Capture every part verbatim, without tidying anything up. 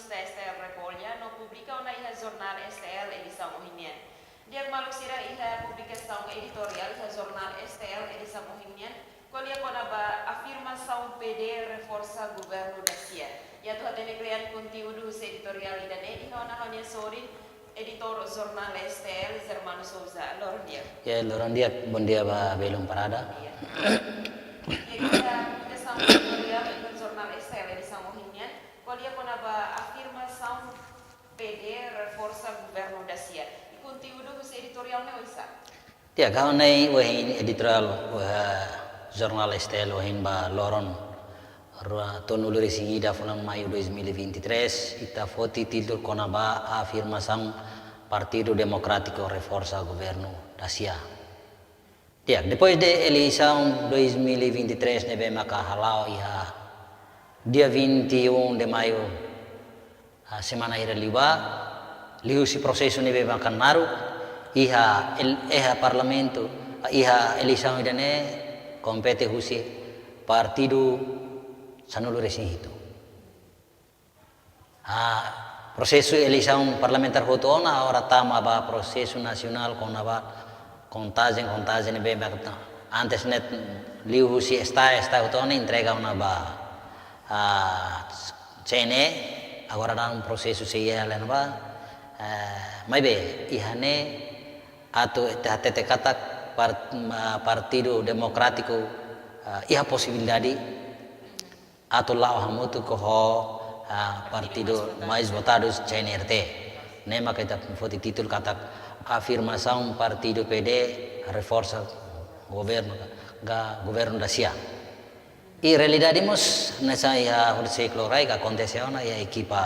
da S T L Repollo no publika ona iha jornál S T L edisaun ohin nian. Di'ak maluk sira, iha publikasaun editoriál iha jornál S T L edisaun ohin nian ko'alia kona-ba afirmasaun P D reforsa governu dasia. Atu hatene kle'an konteúdu husi editoriál ida-ne'e, iha ona ha'u-nia sorin, editór jornál S T L, Germano Souza. Loron di'ak. Ya, loron di'ak, bondia ba belun parada. Di'ak. Iha publikasaun editoriál iha jornál S T L edisaun ohin nian ko'alia kona-ba afirmasaun P D reforsa governu dasia. I konteúdu husi editoriál ne'e oinsá? Ya, ha'u-nia ohin editoriál, eh, jornál S T L ohin ba loron rua, tolunulu-resin-ida fulan Maiu dois mil e vinte e três, ita foti títulu kona-ba afirmasaun Partidu Demokrátiku reforsa governu dasia. Ya, depois de eleisaun dois mil e vinte e três ne'ebé maka hala'o iha dia vinte e um de maio, ah, semana hira liubá, liuhusi prosesu ne'ebé maka naruk, iha el-, iha parlamentu, iha eleisaun ida-ne'e kompete husi partidu sanulu-resin-hitu. Ah, prosesu eleisaun parlamentár hotu ona, agora tama ba prosesu nasionál kona-ba kontajen, kontajen ne'ebé maka antes ne'e liuhusi STAE, STAE hotu ona entrega ona ba, ah, C N E, agora daudaun prosesu sei iha hela ona ba, eh, maibé iha ne'e atu ita hatete katak par-, ah, Partidu Demokrátiku, ah, iha posibilidade atu la'o hamutuk ho, ah, partidu mais votadus, C N R T. Ne'e maka ita foti títulu katak afirmasaun partidu P D reforsa governu, ka governu dasia. I realidade mós, hanesan iha horiseik loraik akontese ona iha ekipa,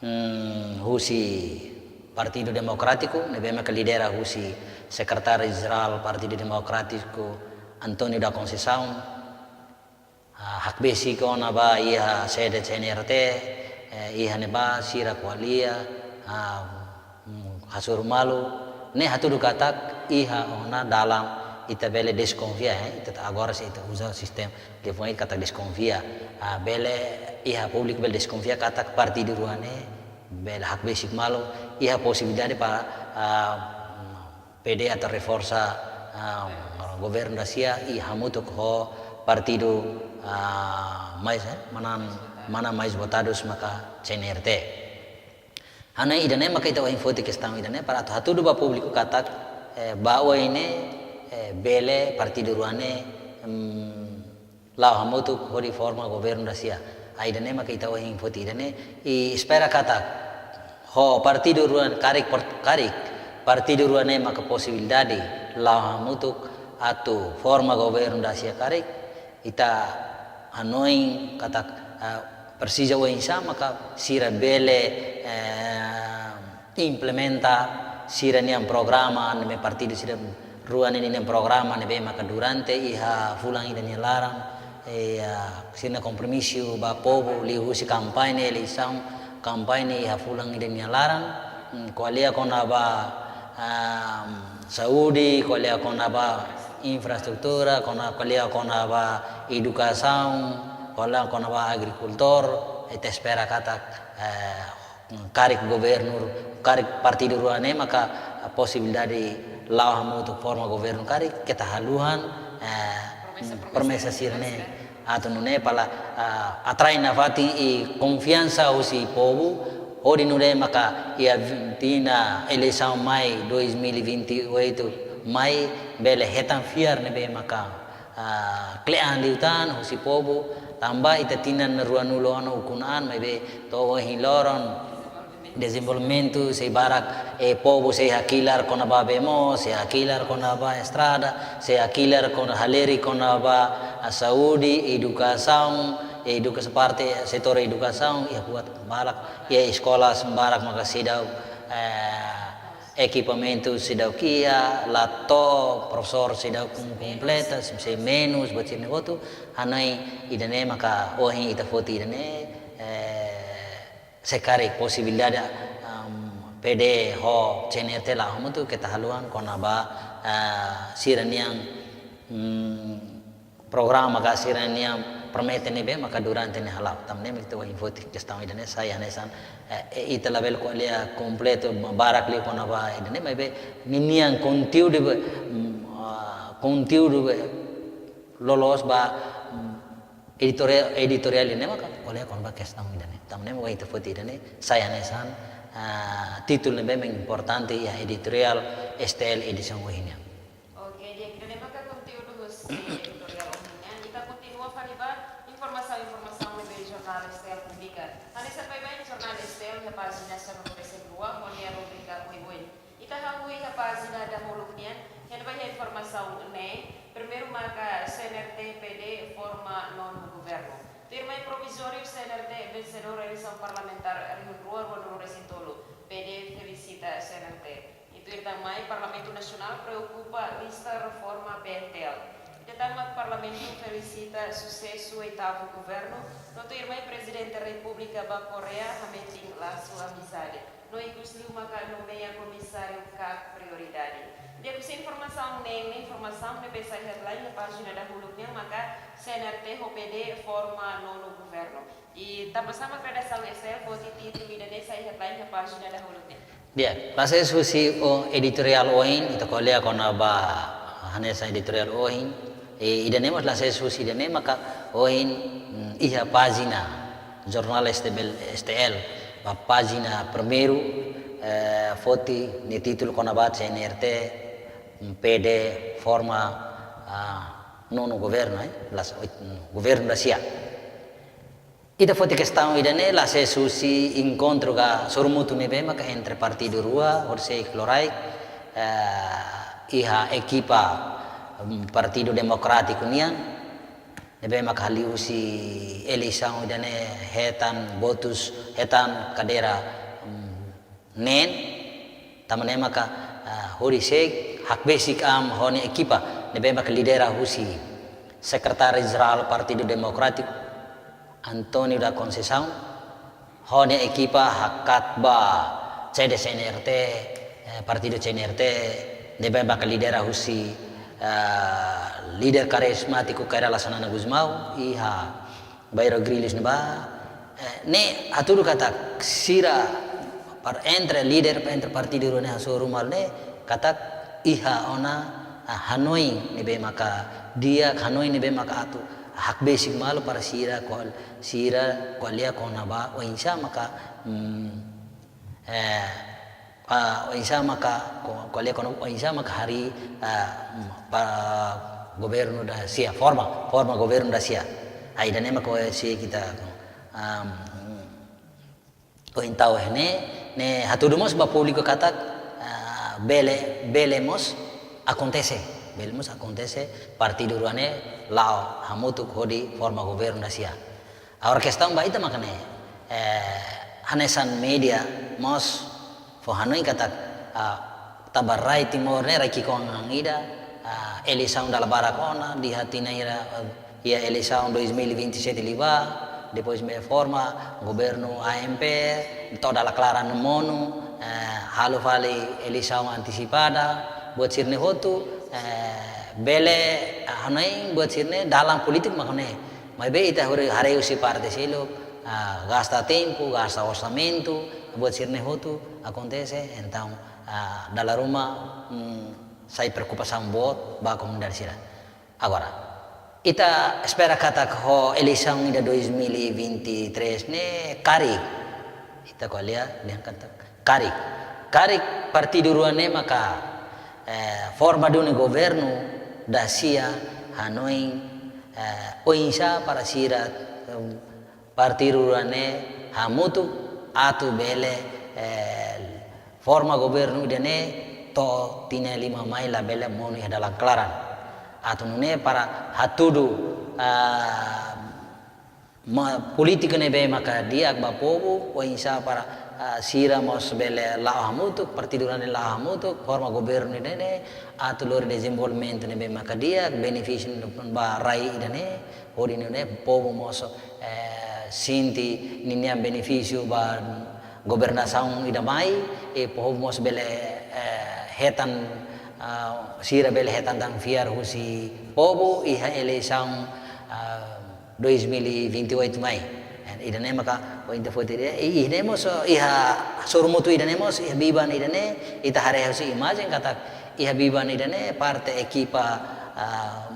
mm, husi Partidu Demokrátiku, ne'ebé maka lidera husi Sekretáriu Jerál Partidu Demokrátiku, António da Conceição, ah, hakbesik kona-ba iha sede C N R T, eh, iha ne'ebá sira ko'alia, ah, mm, hasoru malu, ne'e hatudu katak iha ona dalan ita bele deskonfia, eh, ita ta-, agora se ita uza sistema telefone katak deskonfia, ah, bele iha públiku bele deskonfia katak partidu rua ne'e bele hakbesik malu, iha posibilidade para, ah, P D atu reforsa, ah, governu dasia i hamutuk ho partidu, ah, mais, eh, manán, manán mais votadus maka C N R T. Hanesan ida-ne'e maka ita ohin foti kestaun ida-ne'e para atu hatudu ba públiku katak, eh, ba oin ne'e, eh, bele partidu rua ne'e, mm, la'o hamutuk hodi forma governu dasia. Ida-ne'e maka ita ohin foti ida-ne'e. I espera katak ho partidu rua karik, por-, karik partidu rua ne'e maka posibilidade la'o hamutuk atu forma governu dasia karik. Ita hanoin katak, ah, presiza oinsá maka sira bele, eh, implementa sira-nian programa, ne'ebé partidu sira rua ne'e nian programa ne'ebé maka durante iha fulan ida nia laran, eh, sira-nia kompromisu ba povu liuhusi kampaña eleisaun, kampaña iha fulan ida nia laran, mm, ko'alia kona-ba, ah, saúde, ko'alia kona-ba infraestrutura, kona, ko'alia kona-ba edukasaun, ko'alia kona-ba agrikultór, ita espera katak, eh, karik governu, karik partidu rua ne'e maka posibilidade la'o hamutuk forma governu karik, keta haluhan, eh, promesa, promesa sira-ne'e. Atu nune'e para, ah, atrai nafatin i konfiansa husi povu, hodi nune'e maka iha tinan eleisaun mai dois mil e vinte e oito mai bele hetan fiar ne'ebé maka, ah, kle'an liután husi povu, tanba ita tinan ruanulu ona ukun an, maibé to'o ohin loron dezenvolvimentu sei barak, eh, povu sei hakilar kona-ba bee moos, sei hakilar kona-ba estrada, sei hakilar kona, halerik kona-ba, ah, saúde, edukasaun, edukasaun parte setór edukasaun, iha buat barak, iha eskola barak maka seidauk, eh, ekipamentu seidauk iha, la to'o, profesór seidauk kom-, kompleta, sei menus, buat sira-ne'e hotu, hanesan ida-ne'e maka ohin ita foti ida-ne'e, eh, se karik posibilidade, am, P D ho C N R T la'o hamutuk keta haluhan kona-ba, ah, sira-nian, mm, programa ka sira-nian, promete ne'ebé maka durante ne'e hala'o. Tanba ne'e mak ita foti kestaun ida-ne'e sai hanesan, eh, eh, ita labele ko'alia kompletu barak liu kona-ba ida-ne'e, maibé ninian konteúdu be, mm, ah, konteúdu be loloos ba, mm, editoriál, editoriál ida-ne'e maka ko'alia kona-ba kestaun ida-ne'e. Tanba ne'e mak ita foti ida-ne'e sai hanesan, ah, títulu ne'ebé mak importante iha editoriál S T L edisaun ohin nian. Oke, di'ak, ida-ne'e maka konteúdu husi editoriál ohin nian. Ita kontinua fali ba informasaun-informasaun ne'ebé jornál S T L publika. Hanesan baibain jornál S T L iha pájina sanulu-resin-rua, ho nia rubrika oioin. Ita hahú iha pájina dahuluk nian, iha ne'ebá iha informasaun ne'e, primeiru maka C N R T P D forma nonu governu. Tuirmai provizóriu C N R T vensedór eleisaun parlamentár rihun rua ruanulu-resin-tolu, P D felisita C N R T. I tuir tan mai, Parlamentu Nasionál preokupa lista reforma P N T L. Ida tan mai, Parlamentu felisita susesu oitavu governu, no tuirmai Prezidente Repúblika ba Koreia hametin lasu amizade. No ikusliu maka nomeia komisáriu KAK prioridade. Di'ak, husi informasaun ne'e, informasaun ne'ebé sai headline iha pájina dahuluk nian maka C N R T ho P D forma nonu governu. I tanba sá mak redasaun S T L foti títulu ida-ne'e sai headline iha pájina dahuluk nian? Di'ak, la sees husi editoriál ohin, ita ko'alia kona-ba hanesan editoriál ohin. I ida-ne'e mós la sees husi ida-ne'e maka ohin, mm, iha pájina jornál S T B, S T L, ba pájina primeiru, eh, foti nia títulu kona-ba C N R T, mm, P D forma, ah, nonu governu, eh, las, oit-, governu da-sia. Ita foti kestaun ida-ne'e la sees husi enkontru ka sorumutu ne'ebé maka entre partidu rua, horisehik loraik, eh, iha ekipa, mm, Partidu Demokrátiku nian, ne'ebé maka liuhusi eleisaun ida-ne'e hetan votus, hetan kadeira, mm, neen, tanba ne'e maka, ah, horisehik hakbesik amu ho nia ekipa, ne'ebé maka lidera husi Sekretáriu Jerál Partidu Demokrátiku, António da Conceição, ho nia ekipa hakat ba sede C N R T, eh, partidu C N R T, ne'ebé maka lidera husi, ah, líder karizmátiku Kay Rala Xanana Gusmão, iha Bairro Grilhos ne'ebá, eh, ne'e hatudu katak sira par-, entre líder, entre partidu rua ne'e hasoru malu ne'e katak iha ona, ah, hanoin ne'ebé maka di'ak, hanoin ne'ebé maka atu hakbesik malu para sira ko'al-, sira ko'alia kona-ba oinsá maka, mm, eh, ah, oinsá maka ko-, ko'alia kona-ba oinsá maka harii, ah, mm, ba governu da-sia, forma, forma governu da-sia. Ai, ida-ne'e maka ohin ita, ah, mm, ohin tau ne'e, ne'e hatudu mós ba públiku katak, ah, bele, bele mós akontese, bele mós akontese partidu rua ne'e la'o hamutuk hodi forma governu da-sia. Agora kestaun ba ita maka ne'e, eh, hanesan média mós fó hanoin katak, ah, tanba rai Timor ne'e rai ki'ikoan ida, ah, eleisaun dala barak ona, iha tinan ida, ah, iha eleisaun dois mil e vinte e sete liubá, depois mai forma governu A M P, to'o dala klaran monu, eh, halo fali eleisaun antesipada, buat sira-ne'e hotu, eh, bele, ah, hanoin buat sira-ne'e dalan polítiku maka ne'e. Maibé ita hore-, haree husi parte seluk, ah, gasta tempu, gasta orsamentu, buat sira-ne'e hotu akontese, entaun, ah, dala ruma, mm, sai preokupasaun boot ba komunidade sira. Agora, ita espera katak ho eleisaun ida dois mil e vinte e três ne'e karik. Ita ko'alia dehan katak karik. Karik partidu rua ne'e maka, eh, forma duni governu da-sia hanoin, eh, oinsá para sira, em, partidu rua ne'e hamutuk atu bele, eh, forma governu ida-ne'e to'o tinan lima mai labele monu iha dalan klaran. Atu nune'e para hatudu, ah, ma-, polítika ne'ebé maka di'ak ba povu, oinsá para, ah, sira mós bele la'o hamutuk, partidu rua ne'e la'o hamutuk, forma governu ida-ne'e, atu lori dezenvolvimentu ne'ebé maka di'ak, benefísiu ba rai ida-ne'e, hodi nune'e povu mós, eh, sente ninia benefísiu ba governasaun ida mai, i povu mós bele, eh, hetan, ah, sira bele hetan tan fiar husi povu, iha eleisaun, ah, dois mil e vinte e oito mai. Ida-ne'e maka, o inte foto ida, i, ida-ne'e mós, iha sorumutu ida-ne'e mós, iha biban ida-ne'e, ita haree husi imajen katak, iha biban ida-ne'e, parte ekipa, ah,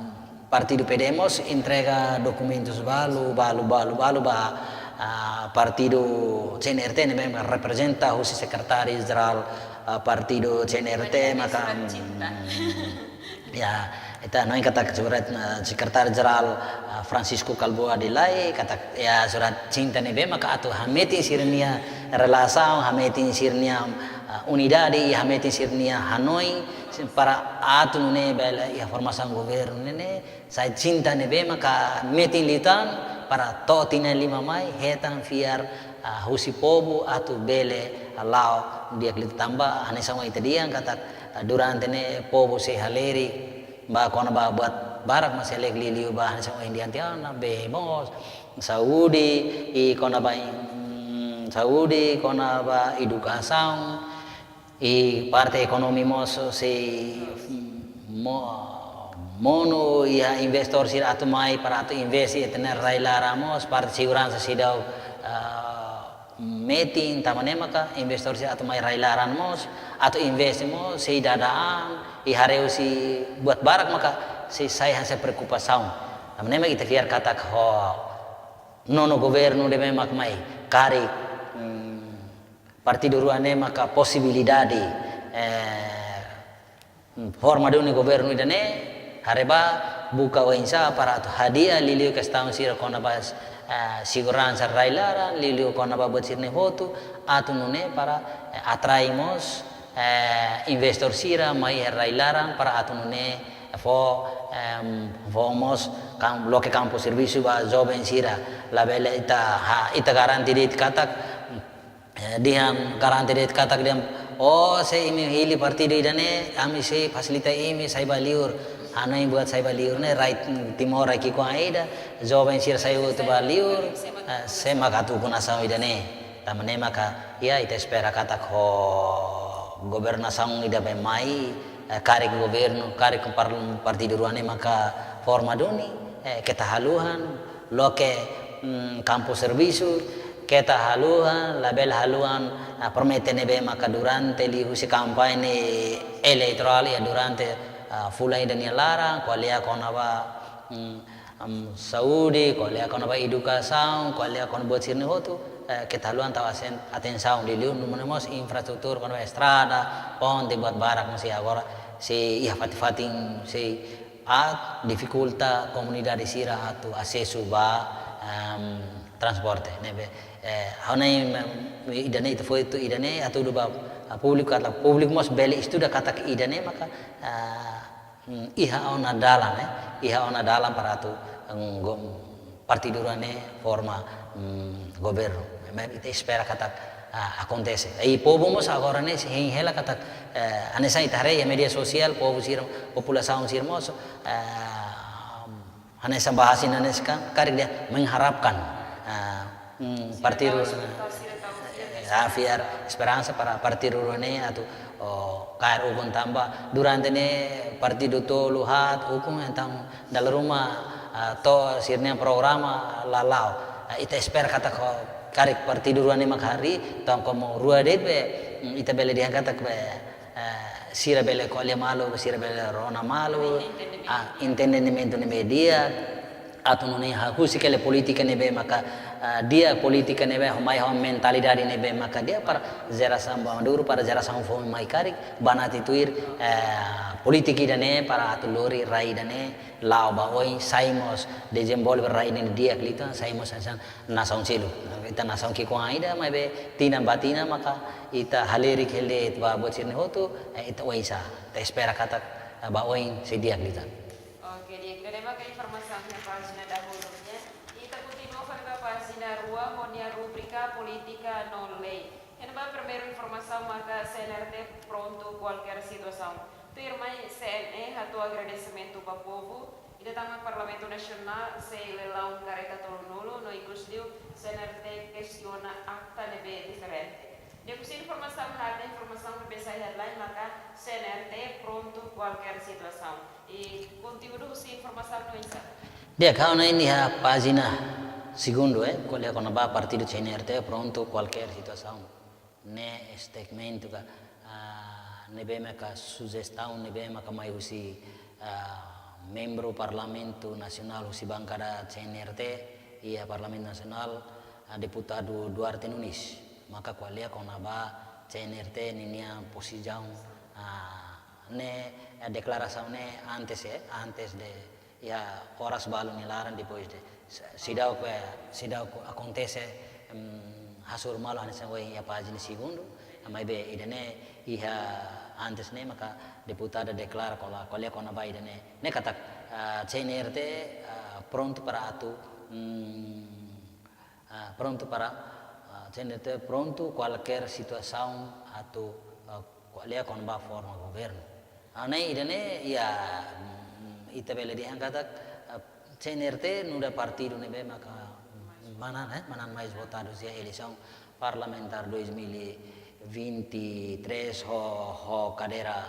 partidu P D mós entrega dokumentus balu, balu, balu, balu ba, ah, partidu C N R T ne'ebé reprezenta husi sekretáriu jerál, ah, partidu C N R T, maka, surat cinta. Ya, ita hanoin katak surat, eh, sekretáriu jerál, eh, Francisco Kalbuadi Lai, katak, ya, surat cinta ne'ebé maka atu hametin sira-nia relasaun, hametin sira-nia, eh, unidade, i hametin sira-nia hanoin, para atu nune'e bele iha formasaun governu ne'e, surat cinta ne'ebé maka metin liután para to'o tinan lima mai, hetan fiar, eh, husi povu atu bele la'o di'ak liután tanba hanesan ohin ita dehan katak, eh, durante ne'e povu sei halerik ba kona-ba buat barak mak sei halerik liuliu ba hanesan ohin dehan tiha ona, bee mós, saúde, i kona-ba, mm, saúde, kona-ba edukasaun, i parte ekonomia mós sei, mm, mo-, monu iha investór sira atu mai para atu investe iha ita-nia rai-laran mós, parte seguransa seidauk, ah, metin, tanba ne'e maka investór sira atu mai rai-laran mós, atu investe mós, sei dada an, i haree husi buat barak maka sei sai hanesan preokupasaun. Tanba ne'e maka ita fiar katak ho nono governu ne'ebé mak mai, karik, mm, partidu rua ne'e maka posibilidade, eh, forma duni governu ida-ne'e, haree ba buka oinsá para atu hadi'a liuliu kestaun sira kona-ba, eh, seguransa rai-laran, liuliu kona-ba buat sira-ne'e hotu, atu nune'e para, eh, atrai mós, eh, investór sira mai iha rai-laran para atu nune'e fó, em, fó mós kam-, loke kampu servisu ba joven sira, labele ita ha-, ita garante de'it katak, eh, dehan garante de'it katak dehan, "Oh, se imi hili partidu ida-ne'e, ami sei fasilita imi sai ba liur." Hanoin buat sai ba liur ne'e, rai Timor rai ki'ikoan ida, joven sira sai hotu ba liur, eh, sé mak atu ukun nasaun ida-ne'e. Tanba ne'e maka, ya, ita espera katak ho governasaun ida be mai, eh, karik governu, karik par-, partidu rua ne'e maka forma duni, eh, keta haluhan, loke, mm, kampu servisu, keta haluhan, labele haluhan, ah, promete ne'ebé maka durante liuhusi kampaña eleitorál, ya, durante, ah, fulan ida nia laran, ko'alia kona-ba, mm, am, saúde, ko'alia kona-ba edukasaun, ko'alia kona-ba buat sira-ne'e hotu, eh, keta haluhan tau asen-, atensaun liuliu nune'e mós infraestrutura kona-ba estrada, ponte, buat barak mós sei agora, sei iha fatin-fatin, sei a difikulta komunidade sira atu asesu ba, em, transporte, ne'ebé, eh, ha'u hanoin, em, ida-ne'e ita foin atu ida-ne'e atu hatudu ba, ah, públiku, atu públiku mós bele estuda katak ida-ne'e maka, ah, mm, iha ona dalan, eh, iha ona dalan para atu, mm, go-, partidu rua ne'e forma, mm, governu. Memang ita espera katak, ah, akontese. I povu mós agora ne'e sei hein hela katak, eh, hanesan ita haree iha média sosiál, povu sira, populasaun sira mós, eh, hanesan bahasa Indonesia kan, karik dehan mengharapkan, ah, mm, partidu, ah, fiar, esperansa para partidu rua ne'e atu, oh, kaer ukun tanba durante ne'e partidu tolu haat ukun, entaun dala ruma, ah, to'o sira-nia programa la la'o. Ah, ita espera katak ho karik partidu rua ne'e mak harii, entaun komu rua de'it be, mm, ita bele dehan katak be, eh, sira bele ko'alia malu, sira bele rona malu, entendimentu, ah, entendimentu ne'ebé di'ak, atu nune'e hahusik hela polítika ne'ebé maka, ah, di'ak, polítika ne'ebé mai ho mentalidade ne'ebé maka di'ak para jerasaun maduru, para jerasaun foun mai karik banati tuir, eh, polítika ida-ne'e para atu lori rai ida-ne'e la'o ba oin, sai mós dezenvolve rai ne'e di'ak liután, sai mós hanesan nasaun seluk. Ita nasaun ki'ikoan ida, maibé tinan ba tinan maka ita halerik hela de'it ba buat sira-ne'e hotu, eh, ita oinsá. Ita espera katak, eh, ba oin sei di'ak liután. Oke, di'ak. Ida-ne'e maka informasaun iha pájina dahuluk nian. Ita kontinua fali ba pájina rua ho nia rubrika Polítika no Lei. Iha ne'ebá primeiru informasaun maka C N R T prontu kualkér situasaun. Tuirmai C N E hato'o agradesimentu ba povu, ida tan mak Parlamentu Nasionál sei leilaun karreta tolunulu no ikusliu C N R T kestiona akta ne'ebé diferente. Di'ak, husi informasaun haat, informasaun ne'ebé sai headline maka C N R T prontu kualkér situasaun. I konteúdu husi informasaun ne'e oinsá? Di'ak, ha'u hanoin iha pájina segundu, eh, ko'alia kona-ba partidu C N R T prontu kualkér situasaun. Ne'e statement ka, ah, ne'ebé maka sujestaun ne'ebé maka mai husi, ah, membru Parlamentu Nasionál husi bankada C N R T iha Parlamentu Nasionál, ah, Deputadu Duarte Nunes. Maka ko'alia kona-ba C N R T ninia pozisaun, ah, ne'e, eh, deklarasaun ne'e antes, eh, antes de, iha oras balu nia laran, depois de, se-, seidauk, eh, seidauk akontese, mm, hasoru malu hanesan ohin iha pájina segundu, maibé ida-ne'e iha antes ne'e maka deputada deklara kola-, ko'alia kona-ba ida-ne'e. Ne'e katak, ah, C N R T, ah, prontu para atu, mm, ah, prontu para, ah, C N R T prontu kualkér situasaun atu, ah, ko'alia kona-ba forma governu. Ah, ne'e ida-ne'e iha, mm, ita bele dehan katak, ah, C N R T nu'udar partidu ne'ebé maka, mm, manán, eh, manán mais votados iha eleisaun parlamentár dois mil e vinte e três ho, ho kadeira,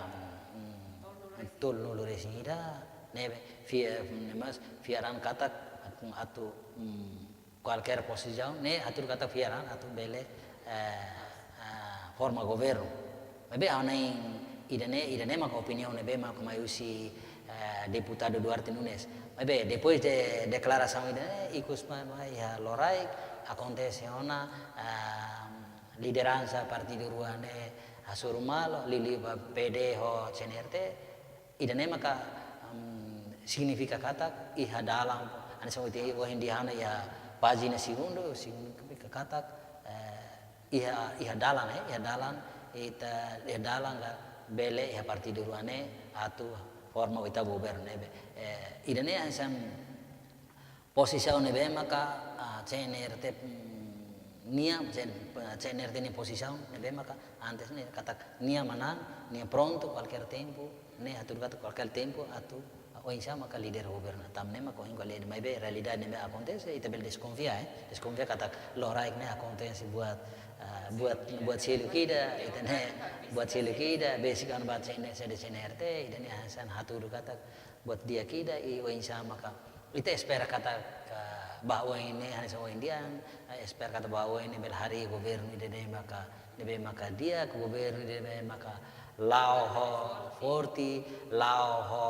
mm, tolunulu-resin-ida, ne'ebé fiar, mm, mas fiar an katak atu, mm, kualkér pozisaun ne'e hatudu katak fiar an atu bele, eh, eh, forma governu. Maibé ha'u hanoin ida-ne'e, ida-ne'e maka opiniaun ne'ebé maka mai husi, eh, deputadu Duarte Nunes. Maibé depois de deklarasaun ida-ne'e, ikus mai, mai iha loraik akontese ona, eh, lideransa partidu rua ne'e hasoru malu, liuliu ba P D ho C N R T, ida-ne'e maka, em, signifika katak iha dalan, hanesan ohin, ohin dehan iha pájina segundu, signifika katak, eh, iha, iha dalan, eh, iha dalan, ita, iha dalan ka bele iha partidu rua ne'e atu forma oitavu governu ne'ebé. Eh, ida-ne'e hanesan pozisaun ne'ebé maka, ah, C N R T, mm, nia, C N, C N R T nia pozisaun ne'ebé maka antes ne'e katak nia manán, nia prontu kualkér tempu, ne'e hatudu katak kualkér tempu atu, ah, oinsá maka líder governu. Tanba ne'e maka ohin ko'alia, maibé realidade ne'ebé akontese, ita bele deskonfia, eh. Deskonfia katak loraik ne'e akontese buat, ah, buat, buat seluk ida, ita-nia buat seluk ida, besik an ba C N, C N R T, ida-ne'e hanesan hatudu katak buat di'ak ida i oinsá maka ita espera katak, ah, ba oin ne'e hanesan ohin dehan, ah, espera katak ba oin ne'e bele harii governu ida-ne'e maka, ne'ebé maka di'ak, governu ida-ne'e maka la'o ho forte, la'o ho,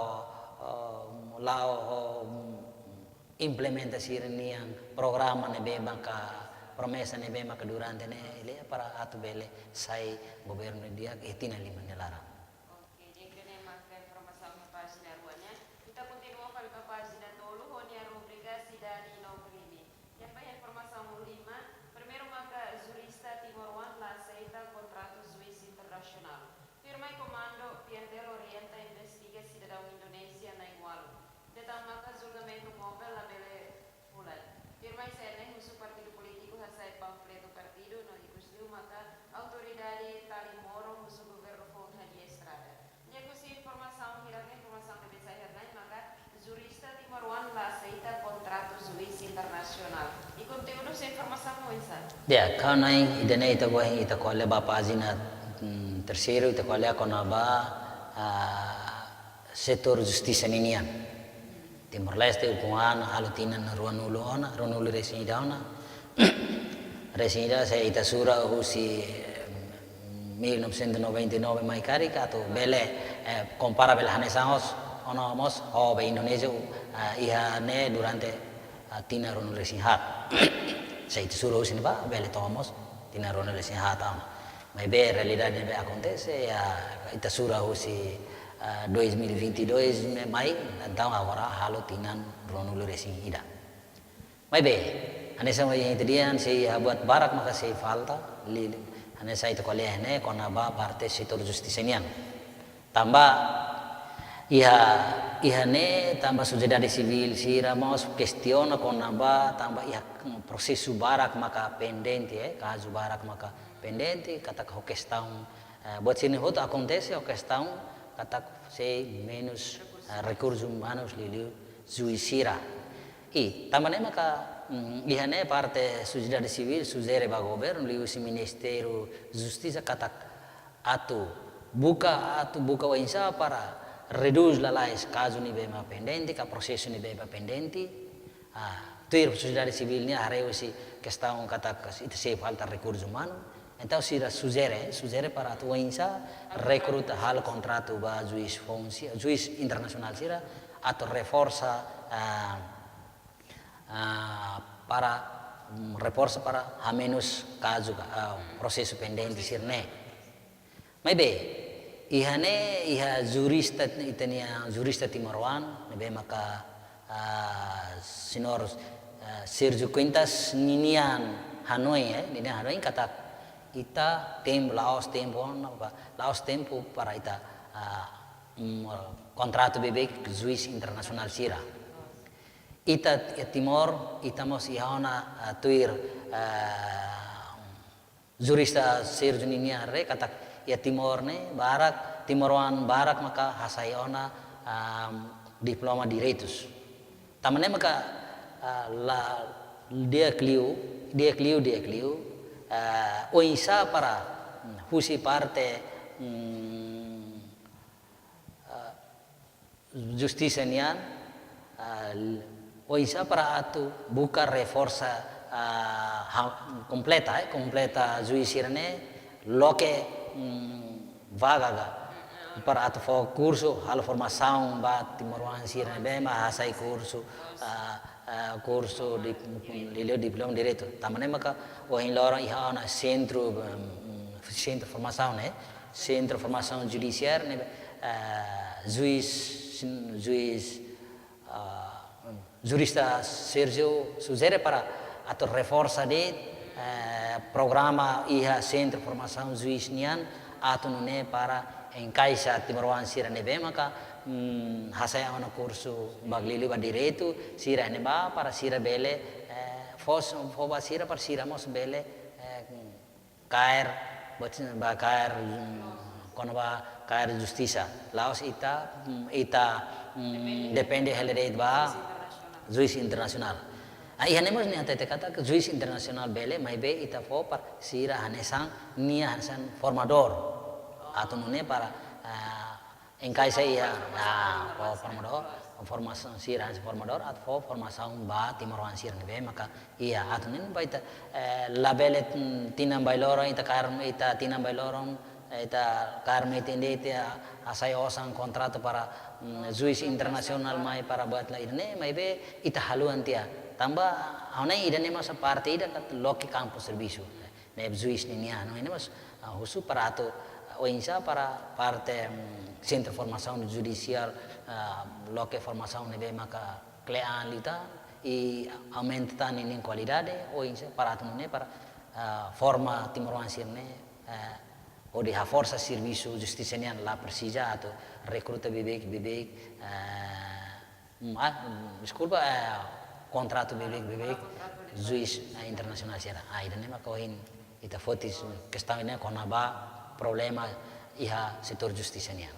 ah, la'o ho, mm, implementa sira-nian programa ne'ebé maka promesa ne'ebé maka durante ne'e lea para atu bele sai governu di'ak iha tinan lima nia laran. Oke, di'ak, ida-ne'e maka informasaun iha pájina rua nian. Ita kontinua fali ba pájina tolu ho nia rubrika Sidade no Krime. Iha informasaun lima, primeiru maka jurista timoroan la aseita kontratu juís internasionál. Firma i komandu P N T L orienta investiga sidadaun Indonézia na'in-ualu. Ida tan maka julgamentu móvel labele fulan. Firma i C N husu partidu polítiku hasai panfletu partidu no ikus liu maka autoridade Talimoro husu governu foun hadi'a estrada. Di'ak, husi informasaun hirak ne'e, informasaun ne'ebé sai hirak ne'e maka jurista timoroan la aseita kontratu juís internasionál. I konteúdu husi informasaun oinsá? Di'ak, ha'u hanoin ida-ne'e ita ko'alia, ita ko'alia ba pájina, mm, terseiru, ita ko'alia kona-ba, ah, setór justisa ninian. Timor-Leste ukun an halo tinan ruanulu ona, ruanulu-resin-ida ona. Resin-ida se ita sura husi, eh, mil novecentos e noventa e nove mai karik atu bele, eh, kompara bele hanesan mós, ona mós, ho be Indonézia, eh, iha ne'e durante, eh, tinan ruanulu-resin-haat. Se ita sura husi ne'ebá, bele to'o mós tinan ruanulu-resin-haat ona. Maibé realidade ne'ebé akontese, iha ita sura husi, ah, dois mil e vinte e dois ne'e mai, entaun agora halo tinan ruanulu-resin-ida. Maibé, hanesan ohin ita dehan, sei iha buat barak maka sei falta, li-, hanesan ita ko'alia ne'e, kona-ba parte setór justisa nian. Tanba iha, iha ne'e tanba sosiedade sivíl sira mós kestiona kona-ba tanba iha prosesu barak maka pendente, eh, kazu barak maka pendente, katak ho kestaun, eh, buat sira-ne'e hotu akontese ho kestaun katak sei menus, eh, rekursus umanus liuliu juís sira. I tanba ne'e maka, mm, iha ne'e parte sosiedade sivíl sujere ba governu liuhusi Ministériu Justisa katak atu buka, atu buka oinsá para redús lalais kazu ne'ebé mak pendente, ka prosesu ne'ebé mak pendente, Ah, tuir sosiedade sivíl nian haree husi kestaun katak ita sei falta rekursu umanu. Entaun sira sujere, sujere para atu oinsá rekruta, halo kontratu ba juís foun si-, juís internasionál sira atu reforsa, ah, ah, para, mm, reforsa para hamenus kazu ka, ah, prosesu pendente sira-ne'e. Maibé, iha ne'e, iha jurista, ita-nia jurista timoroan, ne'ebé maka, ah, señór, ah, Sérgio Quintas ninian hanoin, eh, ninian hanoin katak ita tempu, la'ós tempu ona ba, la'ós tempu para ita, ah, mm, kontratu beibeik juís internasionál sira. Ita, iha Timor, ita mós iha ona, ah, tuir, ah, jurista Sérgio ninian haree katak iha Timor ne'e barak, timoroan barak maka hasai ona, ah, diploma direitus. Tanba ne'e maka, ah, la di'ak liu, di'ak liu, di'ak liu, ah, oinsá para, mm, husi parte, mm, ah, justisa nian, ah, oinsá para atu buka reforsa, ah, ha-, kompleta, eh, kompleta juís sira-ne'e, loke, mm, vaga ga. Para atu fó kursu, halo formasaun ba timoroan sira ne'ebé mak hasai kursu, ah, ah, kursu di, liuliu diploma direitu. Tanba ne'e maka ohin loron iha ona sentru, mm, sentru formasaun, eh, sentru formasaun judisiál ne'e, ah, juís, juís, ah, jurista Sérgio sujere para atu reforsa de'it, eh, programa iha sentru formasaun juís nian atu nune'e para enkaixa timoroan sira ne'ebé maka, mm, hasai ona kursu ba liuliu ba direitu sira ne'ebá para sira bele, eh, fó, fó ba sira para sira mós bele, eh, kaer, buat sira ba kaer, mm, kona-ba kaer justisa. La'ós ita, mm, ita, mm, depende hela de'it ba juís internasionál. Ah, iha ne'e mós nia hatete katak juís internasionál bele, maibé ita fó para sira hanesan, nia hanesan formadór. Atu nune'e para, ah, enkaixa iha, ah, fó formadór, formasaun sira hanesan formadór, atu fó formasaun ba timoroan sira ne'ebé maka iha atu nune'e ba ita, eh, labele, mm, tinan ba loron, ita kaer, ita tinan ba loron, eh, ita kaer metin de'it, ita hasai osan kontratu para, mm, juís internasionál mai para buat la ida-ne'e, maibé ita haluha tiha. Tanba, ha'u hanoin ida-ne'e mós parte ida katak loke kampu servisu. Ne'e juís ninian, no, ne'e mós, ah, husu para atu, ah, oinsá para parte, mm, sentru formasaun judisiál, ah, loke formasaun ne'ebé maka kle'an liután, i aumenta tan ninia kualidade, oinsá para atu nune'e para, ah, forma timoroan sira-ne'e, eh, hodi haforsa servisu justisa nian, la presiza atu rekruta beibeik, beibeik, eh, mm, ah, mm, deskulpa, eh, kontratu beibeik, beibeik juís, eh, internasionál sira. Ah, ida-ne'e maka ohin ita foti kestaun ne'e kona-ba problema iha setór justisa nian.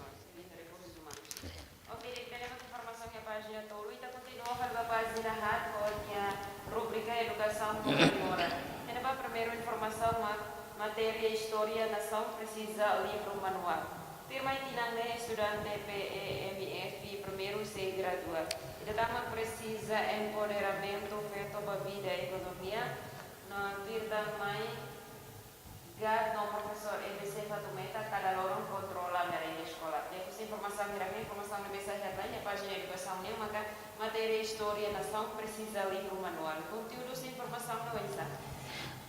Oke, ida-ne'e mak informasaun iha pájina tolu, ita kontinua fali ba pájina haat ho nia rubrika Edukasaun Timoroan. Iha ne'ebá primeiru informasaun mak matéria Istória Nasaun presiza livru manuál. Tuirmai tinan ne'e estudante P E M F primeiru sei gradua. Ida tan mak presiza empoderamentu feto ba vida ekonomia, no tuir tan mai GAD no profesór E B C Fatumeta kada loron kontrola merenda eskola. Ne'e husi informasaun hirak ne'e, informasaun ne'ebé sai headline iha pájina edukasaun nian maka matéria Istória Nasaun presiza livru manuál. Konteúdu husi informasaun ne'e oinsá?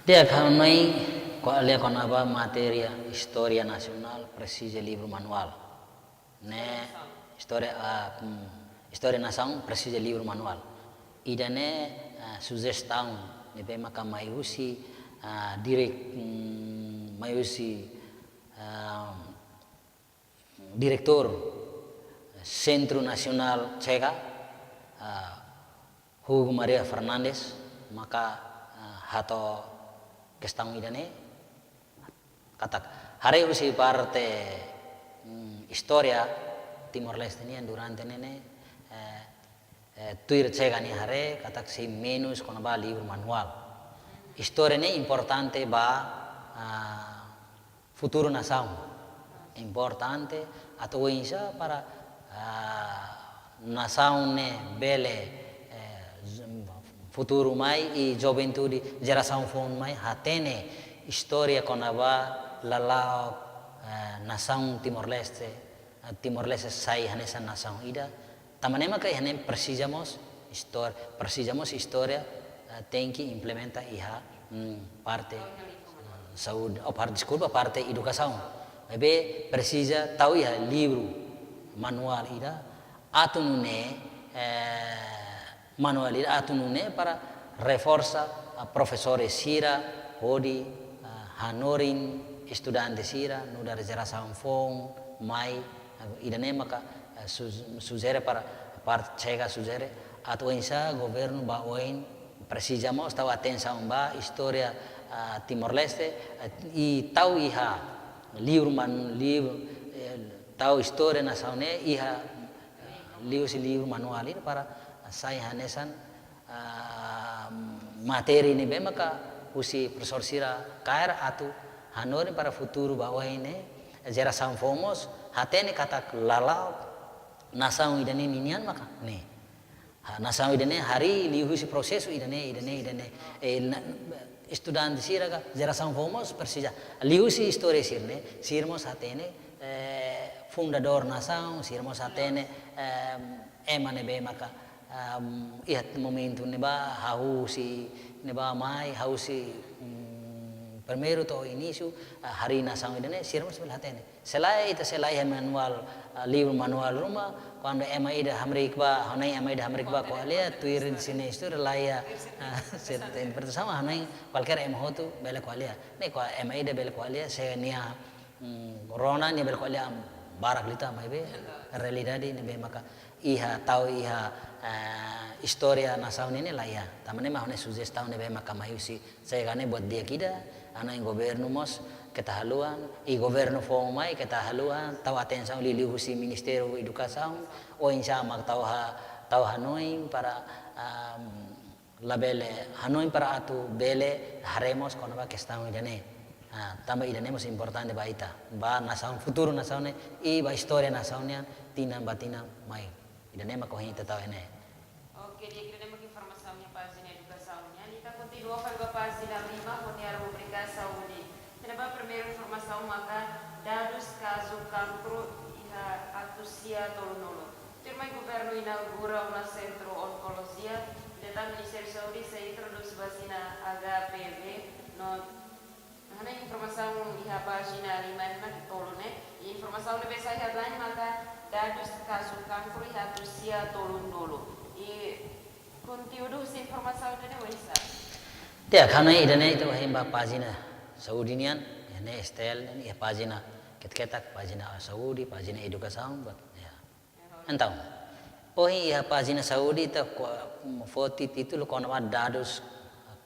Di'ak, ha'u hanoin ko'alia kona-ba matéria Istória Nasionál presiza livru manuál. Ne'e istória, ah, mm, Istória Nasaun presiza livru manuál. Ida-ne'e, ah, sujestaun ne'ebé maka mai husi, ah, direk-, mm, mai husi, ah, diretór Sentru Nasionál Chega, ah, Hugo Maria Fernandes, maka, ah, hato'o kestaun ida-ne'e, katak haree husi parte, mm, istória Timor-Leste nian durante ne'e ne'e, eh, eh, tuir Chega nia haree katak sei menus kona-ba livru manuál. Istória ne'e importante ba, ah, futuru nasaun. Importante atu oinsá para, ah, nasaun ne'e bele, eh, z-, futuru mai i juventude, jerasaun foun mai hatene istória kona-ba lala'ok, eh, nasaun Timor-Leste, eh, Timor-Leste sai hanesan nasaun ida. Tanba ne'e maka iha ne'e presiza mós istór-, presiza mós istória, eh, tenke implementa iha, mm, parte, eh, saúde, oh, parte, deskulpa, parte edukasaun. Maibé presiza tau iha livru, manuál ida, atu nune'e, eh, manuál ida atu nune'e para reforsa, ah, profesór sira hodi, ah, hanorin estudante sira, nu'udar jerasaun foun mai, ah, ida-ne'e maka, ah, su-, sujere para parte chega sujere atu oinsá governu ba oin presiza mós tau atensaun ba istória, ah, Timor-Leste, ah, i tau iha livru man-, livru, eh, tau istória nasaun ne'e iha, eh, liuhusi livru manuál ida para sai hanesan, ah, matéria ne'ebé maka husi profesór sira kaer atu hanorin para futuru ba oin ne'e, jerasaun foun mós hatene katak lala'ok nasaun ida-ne'e ninian maka ne'e. Ha, nasaun ida-ne'e harii liuhusi prosesu ida-ne'e, ida-ne'e, ida-ne'e. Eh, na-, estudante sira ka, jerasaun foun mós presiza. Liuhusi istória sira-ne'e, sira mós hatene, eh, fundadór nasaun, sira mós hatene, eh, ema ne'ebé maka, eh, iha momentu ne'ebá, hahú husi ne'ebá mai, hahú husi, mm, primeiru to'o inísiu, eh, harii nasaun ida-ne'e, sira mós bele hatene. Se lae ita, se lae iha manuál, ah, livru manuál ruma, kuandu ema ida hamriik ba, hanoin ema ida hamriik ba ko'alia, tuir sira-nia istória laiha, ah, serta interpretasaun, hanoin kualkér ema hotu bele ko'alia. Ne'e kua ema ida bele ko'alia, se nia, mm, rona nia bele ko'alia barak liután maibé realidade ne'ebé maka iha tau iha, eh, istória nasaun ne'e laiha. Tanba ne'e mak ha'u-nia sujestaun ne'ebé maka mai husi chega ne'e buat di'ak ida, hanoin governu mós keta haluha, i governu foun mai keta haluha, tau atensaun liuliu husi Ministériu Edukasaun, oinsá mak tau ha-, tau hanoin para, am, labele, hanoin para atu bele haree mós kona-ba kestaun ida-ne'e. Ah, tanba ida-ne'e mós importante ba ita, ba nasaun, futuru nasaun ne'e, i ba istória nasaun nian, tinan ba tinan mai. Ida-ne'e mak ohin ita tau iha ne'e. Oke, di'ak, ida-ne'e mak informasaun iha pájina edukasaun nian. Ita kontinua fali ba pájina lima, hodi atu rubrika saúde. Iha ne'ebá primeiru informasaun maka dadus kazu kankru iha atus sia tolunulu. Tuirmai governu inaugura ona sentru onkolojia, ida tan Ministériu Saúde sei introdús vasina H P V no hanoin informasaun iha pájina lima ne'e mak tolu ne'e. I informasaun ne'ebé sai headline maka dadus kazu kankru iha atus sia tolunulu. I konteúdu husi informasaun ne'e oinsá? Ya, karena ida-ne'e ita ohin ba pájina saúde nian, iha ne'e S T L nian, iha pájina ketak-ketak, pájina saúde, pájina edukasaun, buat, ya. Entaun, ohin iha pájina saúde ita ko-, foti títulu kona-ba dadus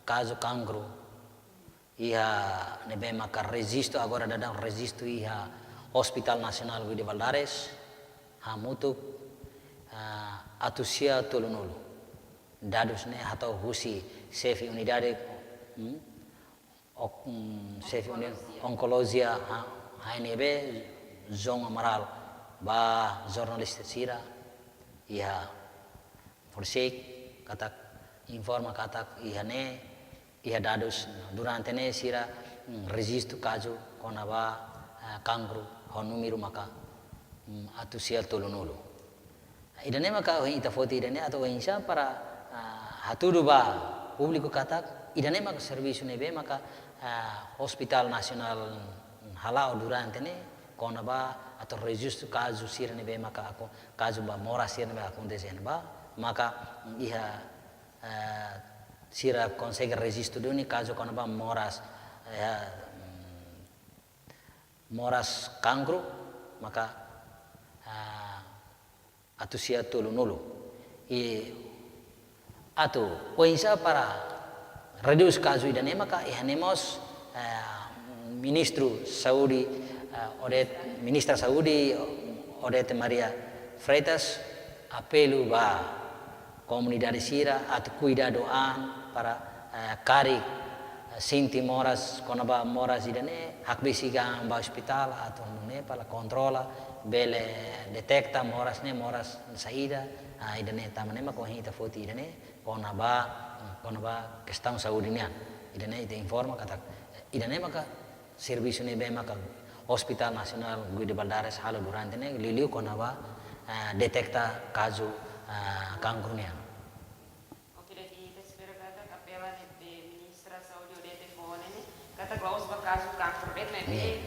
kazu kankru iha ne'ebé maka rejistu, agora daudaun rejistu iha Hospital Nasionál Guido Valadares, hamutuk, ah, atus sia tolunulu. Dadus ne'e hato'o husi xefe unidade, hmm, ok, hmm, xefe unidade onkolojia, ha, H N B, João Amaral, ba jornalista sira, iha Forsik katak informa katak iha ne'e, iha dadus durante ne'e sira, mm, rejistu kazu kona-ba, ah, kankru ho númeru maka, mm, atus sia tolunulu. Ida-ne'e maka ohin ita foti ida-ne'e atu oinsá para, ah, hatudu ba públiku katak ida-ne'e maka servisu ne'ebé maka, ah, Hospital Nasionál, mm, hala'o durante ne'e kona-ba atu rejistu kazu sira ne'ebé maka ako-, kazu ba moras sira ne'ebé akontese iha ne'ebá, maka iha, eh, sira konsege rejistu duni kazu kona-ba moras, eh, mm, moras kankru, maka, eh, atus sia tolunulu. I atu oinsá para redús kazu ida-ne'e maka iha ne'e mós, eh, Ministru Saúde, eh, Odete, Ministra Saúde Odete Maria Freitas apelu ba komunidade sira atu kuidadu an para, eh, karik, eh, sente moras, kona-ba moras ida-ne'e, hakbesik an ba ospitál atu nune'e para kontrola, bele deteta moras ne'e, moras saida, ah, ida-ne'e tanba ne'e mak ohin ita foti ida-ne'e, kona-ba, kona-ba kestaun saúde nian. Ida-ne'e ita informa katak, ida-ne'e maka servisu ne'ebé maka Hospital Nasionál Guido Valadares halo durante ne'e liuliu kona-ba, eh, deteta kazu, eh, kankru nian. Oke, jadi ita espera katak apela ne'ebé Ministra Saúde O D T fó ne'e, katak la'ós ba kazu kankru de'it, maibé,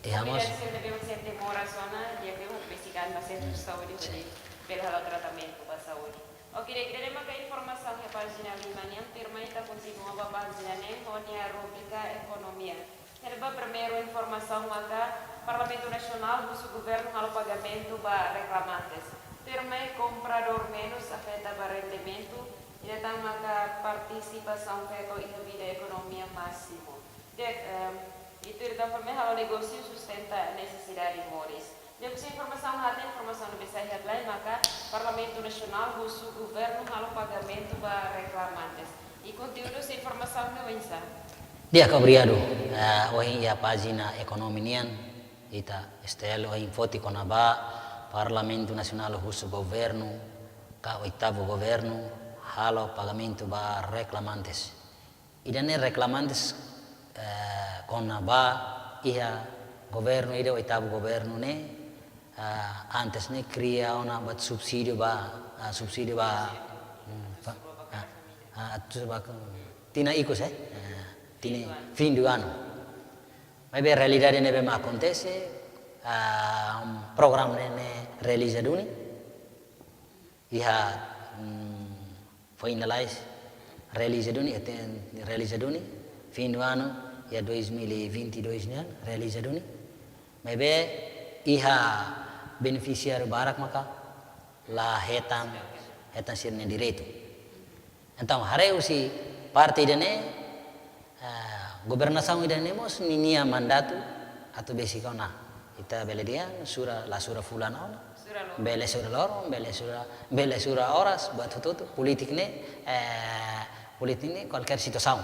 iya, komunidade sira ne'ebé mak sente moras ona, di'ak liu hato'o basikan ba sentru saúde, sin, hodi bele halo tratamentu ba saúde. Oke, di'ak, ida-ne'e maka informasaun iha pájina lima nian. Tuirmai ita kontinua ba pájina neen ho nia rubrika ekonomia. Iha ne'ebá primeiru informasaun maka Parlamentu Nasionál husu governu halo pagamentu ba reklamantes. Tuirmai kompradór menus afeta ba rendimentu, ida tan maka partisipasaun feto iha vida ekonomia másimu. Di'ak, em, i tuir tan fó mai halo negósiu sustenta nesesidade moris. Di'ak, husi informasaun haat, informasaun ne'ebé sai headline maka Parlamentu Nasionál husu governu halo pagamentu ba reklamantes. I konteúdu husi informasaun ne'e oinsá? Di'ak, obrigadu. Eh, ohin iha pájina ekonomia nian, ita S T L ohin foti kona-ba Parlamentu Nasionál husu governu, ka oitavu governu, halo pagamentu ba reklamantes. Ida-ne'e reklamantes, eh, kona-ba iha governu ida, oitavu governu ne'e, eh, antes ne'e kria ona buat subsídiu ba, eh, subsídiu ba, hmm, ba, ah, ah, atu ba, tinan ikus, eh? Eh, tinan, fim do ano. Maibé realidade ne'ebé mak akontese, ah, programa ne'e, ne'e realiza duni. Iha, hmm, foin lalais realiza duni, eten realiza duni, fim do ano, iha dois mil e vinte e dois nian, realiza duni. Maibé iha benefisiáriu barak maka la hetan, hetan sira-nia direitu. Entaun, haree husi parte ida-ne'e, eh, governasaun ida-ne'e mós ninia mandatu atu besik ona. Ita bele dehan sura, la sura fulan ona. Sura loron. Bele sura loron, bele sura, bele sura oras, buat hotu-hotu, polítika ne'e, eh, polítika ne'e kualkér situasaun.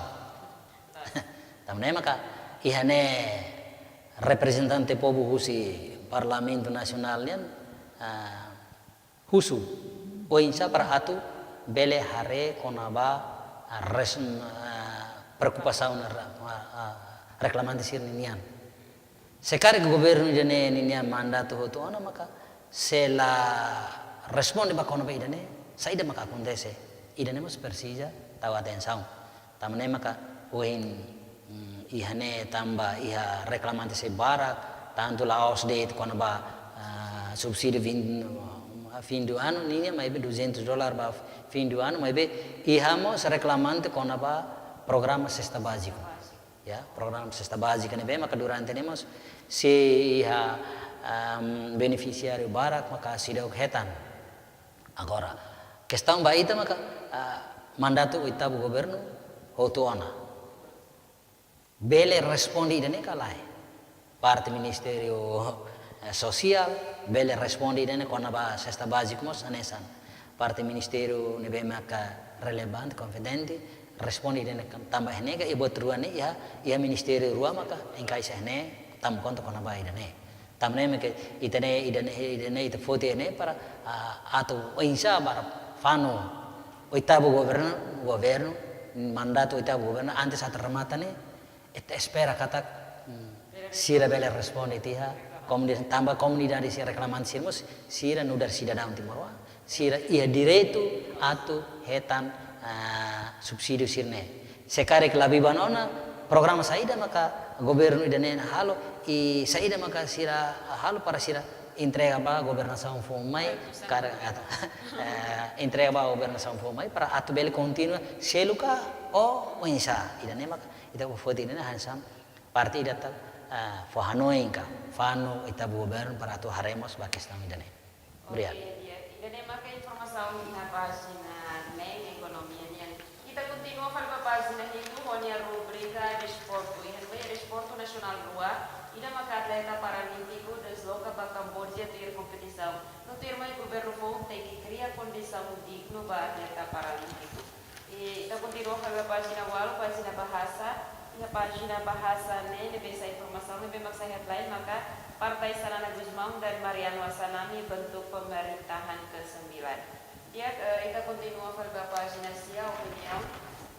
Tanba ne'e maka iha ne'e reprezentante povu husi Parlamentu Nasionál nian, eh, husu oinsá para atu bele haree kona-ba, ah, res-, ah, preokupasaun, ah, ah, reklamante sira-nian. Se karik governu ida-ne'e ninia mandatu hotu ona maka se la responde ba kona-ba ida-ne'e, saida maka akontese? Ida-ne'e mós presiza tau atensaun. Tanba ne'e maka ohin, mm, iha ne'e tanba iha reklamante sira barak, tantu la'ós de'it kona-ba, ah, subsídiu vin-, fim do ano nian, maibé duzentos dólar ba fim do ano, maibé iha mós reklamante kona-ba programa sesta báziku. Ya, programa sesta bázika ne'ebé maka durante ne'e mós sei iha, am, benefisiáriu barak maka seidauk hetan. Agora, kestaun ba ita maka, ah, mandatu oitavu governu hotu ona. Bele responde ida-ne'e ka lae? Parte Ministériu, eh, Sosiál bele responde ida-ne'e kona-ba sesta báziku mós hanesan. Parte ministériu ne'ebé maka relevante, kompetente, responde ida-ne'e kan tanba iha ne'e ka iha buat rua ne'e iha, iha ministériu rua maka enkaixa iha ne'e, tama konta kona-ba ida-ne'e. Tanba ne'e maka ita-nia, ida-ne'e, ida-ne'e ita foti ne'e para, ah, atu oinsá para fanu oitavu governu, governu, mandatu oitavu governu, antes atu remata ne'e, ita espera katak, hmm, sira bele responde tiha, komunidade, tanba komunidade sira reklamante sira mós, sira nu'udar sidadaun timoroan, sira iha direitu atu hetan, ah, subsídiu sira-ne'e. Se karik la biban ona, programa saida maka governu ida-ne'e halo, i saida maka sira halo para sira entrega ba governasaun foun mai, kar-, atu, eh, entrega ba governasaun foun mai, para atu bele kontinua selu ka, o, oinsá, ida-ne'e maka ita foti ida-ne'e hanesan parte ida atu, eh, fó hanoin ka, fanu oitavu governu para atu haree mós ba kestaun ida-ne'e. Obrigadu. Oke, di'ak. Ida-ne'e maka informasaun iha pájina neen ekonomia nian. Ita kontinua fali ba pájina hitu ho nia rubrika desportu. Iha ne'ebá desportu nasionál rua, ida maka atleta paralímpiku desloka ba Kamboja tuir kompetisaun. No tuirmai governu foun tenke kria kondisaun dignu ba atleta paralímpiku. I ita kontinua fali ba pájina ualu, pájina bahasa. Iha pájina bahasa ne'e, ne'ebé sai informasaun ne'ebé mak sai headline maka Partai Xanana Gusmão dan Mariano Assanami bentuk pemerintahan kesembilan. Di'ak, eh, ita kontinua fali ba pájina sia, opiniaun.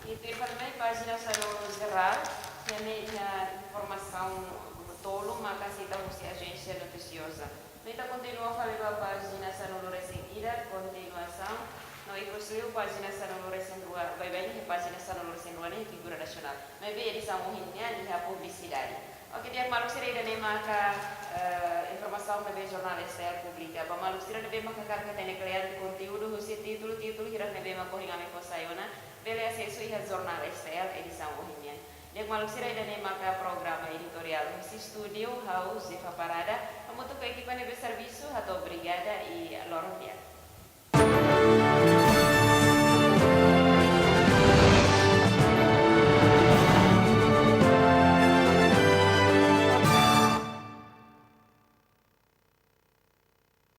I tuir fali mai pájina sanulu jerál, iha ne'e iha informasaun tolu maka sita husi ajénsia notisioza. No ita kontinua fali ba pájina sanulu resin ida, kontinuasaun. No ikusliu pájina sanulu resin rua, baibain iha pájina sanulu resin rua ne'e figura nasionál. Maibé edisaun ohin nian iha publisidade. Oke, di'ak maluk sira, ida-ne'e maka, eh, informasaun ne'ebé Jornál S T L publika. Ba maluk sira ne'ebé maka hakarak hatene kle'an konteúdu husi títulu-títulu hirak ne'ebé maka ohin ami fó sai ona, bele asesu iha Jornál S T L edisaun ohin nian. Di'ak maluk sira, ida-ne'e maka programa editoriál husi estúdiu, ha'u Zefa Parada, hamutuk ho ekipa ne'ebé servisu, hato'o obrigada i loron di'ak.